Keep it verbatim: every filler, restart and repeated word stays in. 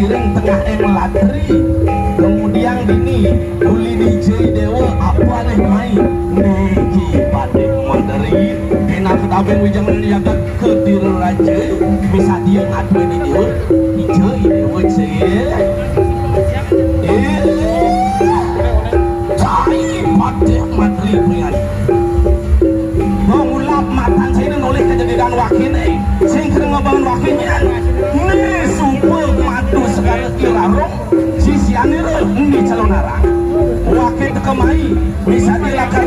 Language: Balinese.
Ring tengah ing latri. Kemudian dini uli D J Dewa apa nih mai? Niki Patih Madri. Enak ketabeng wijang jagat Kediri Raja. Bisa dia ngadue di Dewa. Ija Dewa cie. Eh. Cai Patih Madri pringan. Mengulap matan saya nolih kejadian wakil nih. Sing kena ngebangun wakil nih. Nih sumpah madu segala kirarung. Sisian nih lo, ini calon arang. Wakil tekemai. Bisa dilakukan